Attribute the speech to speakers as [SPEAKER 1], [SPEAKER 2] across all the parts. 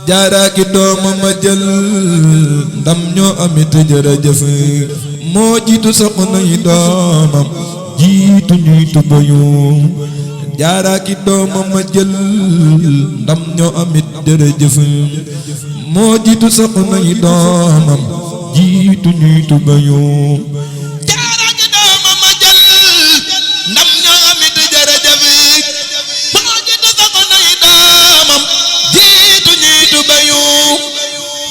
[SPEAKER 1] jaara ki doomam ma jël ndam ñoo amit jërëjëf moo jiitu soxna yi doomam jiitu ñuy tubayu jaara ki doomam ma jël ndam ñoo amit jërëjëf moo jiitu soxna yi doomam jiitu ñuy tubayu
[SPEAKER 2] jaara ki doomam ma jël ndam ñoo amit jërëjëf moo jiitu soxna yi doomam jiitu ñuy tubayu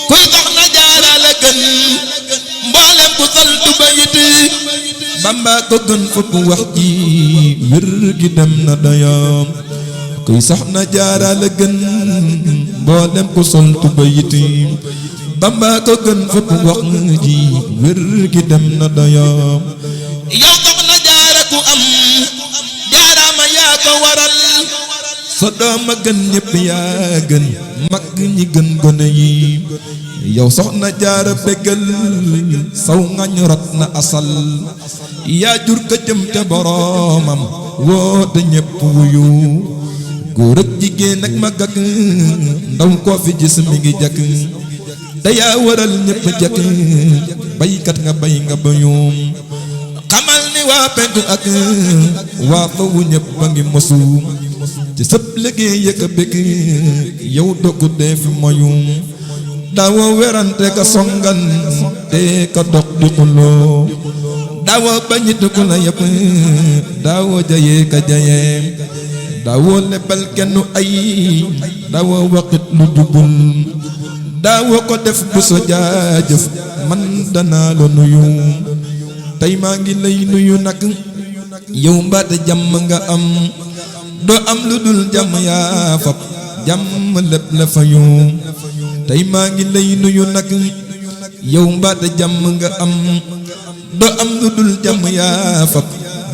[SPEAKER 2] kuy soxna jaara la gën mboolem ku sol tubayit
[SPEAKER 1] Bamba ko gën fopp wax ji wér gi dem na doyam kuy soxna jaara la gën mboolem ku sol tubayit Bamba ko gën fopp wax ji wér gi dem na doyam
[SPEAKER 2] yow soxna jaara ku am jaaraama yaa ko waral
[SPEAKER 1] sa doom a gën ñépp yaa gën mag ñi gën gone yi yow soxna jaara bégal saw ngañ rot na asal yaa jur ka jëm ca boroomam woote ñépp wuyu góor ak jigéen ak mag ak ndaw koo fi gis mi ngi jakk te yaa waral ñépp jakk baykat nga bay nga bayum
[SPEAKER 2] xamal ni waa penku
[SPEAKER 1] ak waa fawu ñépp a ngi mosu ci sëb liggéey yëkk a bëgg yow doggu dee fi moyum daawoo werante ka songan te ka dog di xuloo daawoo bañit ku la yëpp daawoo jayee ka jayee daawoo lebal kenn ay daawoo waxit lu jubul daawoo ko def bu so jaajëf man danaa la nuyu tey maa ngi lay nuyu nag yow mbaate jàmm nga am doo am lu dul jàmm yaa fab jàmm lépp la fayu tey maa ngi lay nuyu nag yow mbaate jàmm nga am doo am lu dul jàmm yaa fab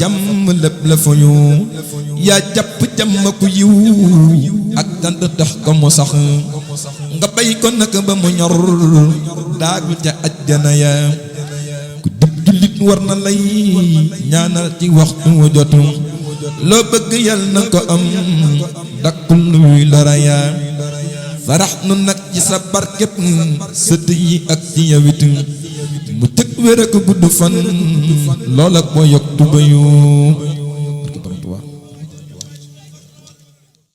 [SPEAKER 1] jàmm lépp la fayu yaa jàpp jàmm ku yiw ak tant tax ko mu sax nga bay ko nag ba mu ñor daagul ca ajjana ya ku dib jullit war na lay ñaanal ci waxtu wu jotu loo bëgg yal na ko am dakkul luy lora ya sarax nu nag ci sa barkeb sët yi ak ci yawit mu tëg wér ak gudd fan loola ko yokk tubayu